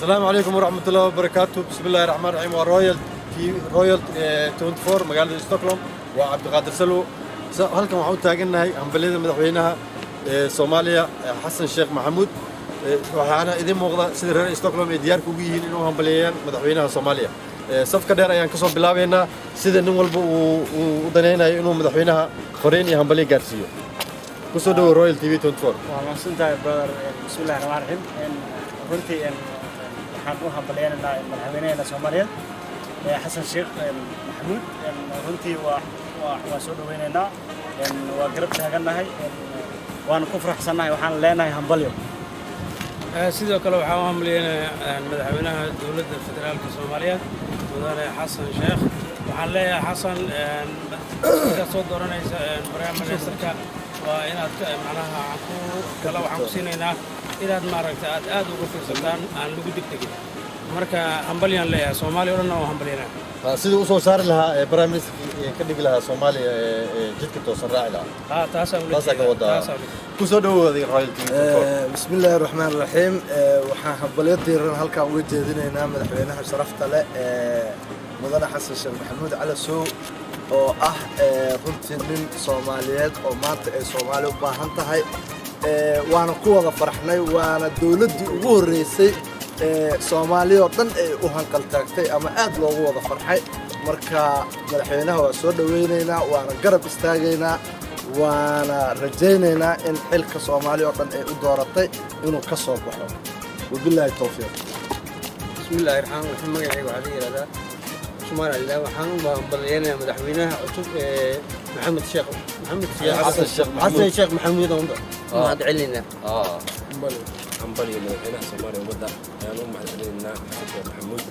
Asalaamu calaykum waraxmatullahi wabarakaatu. Bismi illahi raxmaan raxiim. Waa Royal T Royal 24, magaalada Stockholm. Waa Cabdiqaadir Salwo. Halkan waxaan u taagannahay hambalyada madaxweynaha ee Soomaaliya, Xasan Sheekh Maxamuud. Waxaana idin muuqda sida reer Stockholm ay diyaarka ugu yihiin inuu hambalyeeyaan madaxweynaha Soomaaliya. Safka dheer ayaan kasoo bilaabaynaa, sida nin walba uu u danaynayo inuu madaxweynaha fariin iyo hambalyo gaarsiiyo. Kusoo dhawow Royal TV 24. Waa mahadsantahay, brother. Bismillahi raxmaan raxiim. Runtii waxaan u hambalyaynaynaa madaxweynaheena Soomaaliyeed, Xasan Sheekh Maxamuud. Runtii waa soo dhaweynaynaa, waa garab taagannahay, waana ku faraxsannahay. Waxaan leenahay hambalyo. Sidoo kale waxaan u hambalyeynaya madaxweynaha Dowladda Federaalka Soomaaliya, mudane Xasan Sheekh. Waxaan leeyahay, Xasan, markaad soo dooranaysa prime ministerka, waa inaad macnaha ku kale waxaan ku siinaynaa inaad maaragta aad aad uga fiirsataan, aan lagu degdegin. Marka hambalyaan leeyahay, Soomaaliya o dhanna waa hambalyanaa. Sidii usoo saari lahaa ee prime minister ka dhigi lahaa Soomaaliya ee jidka toosan raaci lahaa. Ha, taasaa ula taasaa ka jeedaa, wadaa. Taasaa ula jeedaa. Kusoo dhawooday Royal TV 24. Bismi illaahi raxmaan raxiim. Waxaan hambalyo diiran halkaan uga jeedinaynaa madaxweynaha sharafta leh ee mudane Xasan Sheekh Maxamuud Cali Sow, oo ah runtii nin Soomaaliyeed oo maanta ay Soomaali u baahan tahay. Waana ku wada faraxnay, waana dowladdii ugu horreysay ee Soomaaliya oo dhan ay u hanqaltaagtay ama aad loogu wada farxay. Marka madaxweynaha waa soo dhoweynaynaa, waana garab istaagaynaa, waana rajaynaynaa in xilka Soomaaliya oo dhan ay u dooratay inuu ka soo baxo. Wabilaahi towfiiq. Bismillahi raxmaan raxiim. Magacayga waxaa la yidhahdaa Cusmaan Calilah. Waxaan u hambalyeynayaa madaxweynaha cusub ee Maxamed Sheekh Maxamed. Xasan Sheekh Maxamuud. Xasan Sheekh Maxamuud aan u mahad celinaynaa. Hambaliyo madaxweynaha Soomaaliya. Ummadda ayaan u mahadcelinaynaa Xasan Sheekh Maxamuud.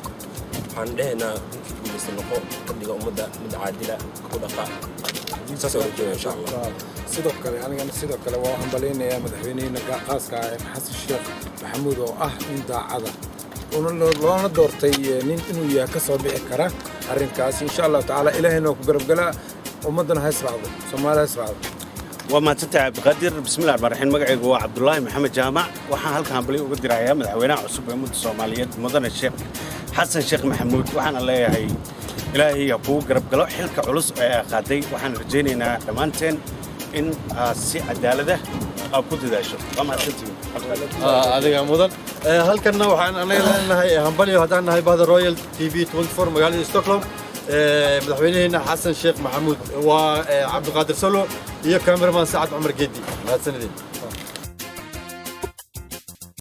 Waxaan dhehaynaa ninkii guulaysta noqo, ka dhiga ummadda mid caadila ku dhaqa. Saasaan rajeynaya, insha Allah. Sidoo kale anigana sidoo kale waa hambalyaynayaa madaxweynehena qaaska ah ee Xasan Sheekh Maxamuud, oo ah nin daacada una loona doortay nin inuu yahay ka soo bixi kara arrinkaas, insha Allahu tacaala. Ilaahayna waa ku garabgalaa. Ummaddana ha israacdo, Soomaaliya ha israacdo. Waa mahadsantahay, Cabdiqaadir. Bismillahi raxmaan raxiim. Magacaygu waa Cabdulaahi Maxamed Jaamac. Waxaan halkan hambalyo uga dirayaa madaxweynaha cusub ee ummadda Soomaaliyeed, mudane Sheekh Xasan Sheekh Maxamuud. Waxaana leeyahay, Ilaahay ha kugu garab galo xilka culus ee aa qaaday. Waxaan rajaynaynaa dhammaanteen in aad si cadaalada aad ku dadaasho. Waa mahadsantihiin. Adiga mudan. Halkanna waxaan anaga leenahay hambalyo, haddaan nahay bahda Royal TV 24, magaalada Stockholm, madaxweynaheena Xasan Sheekh Maxamuud. Waa Cabdiqaadir Salo iyo cameraman Sacad Cumar Geedi. Mahadsanidin.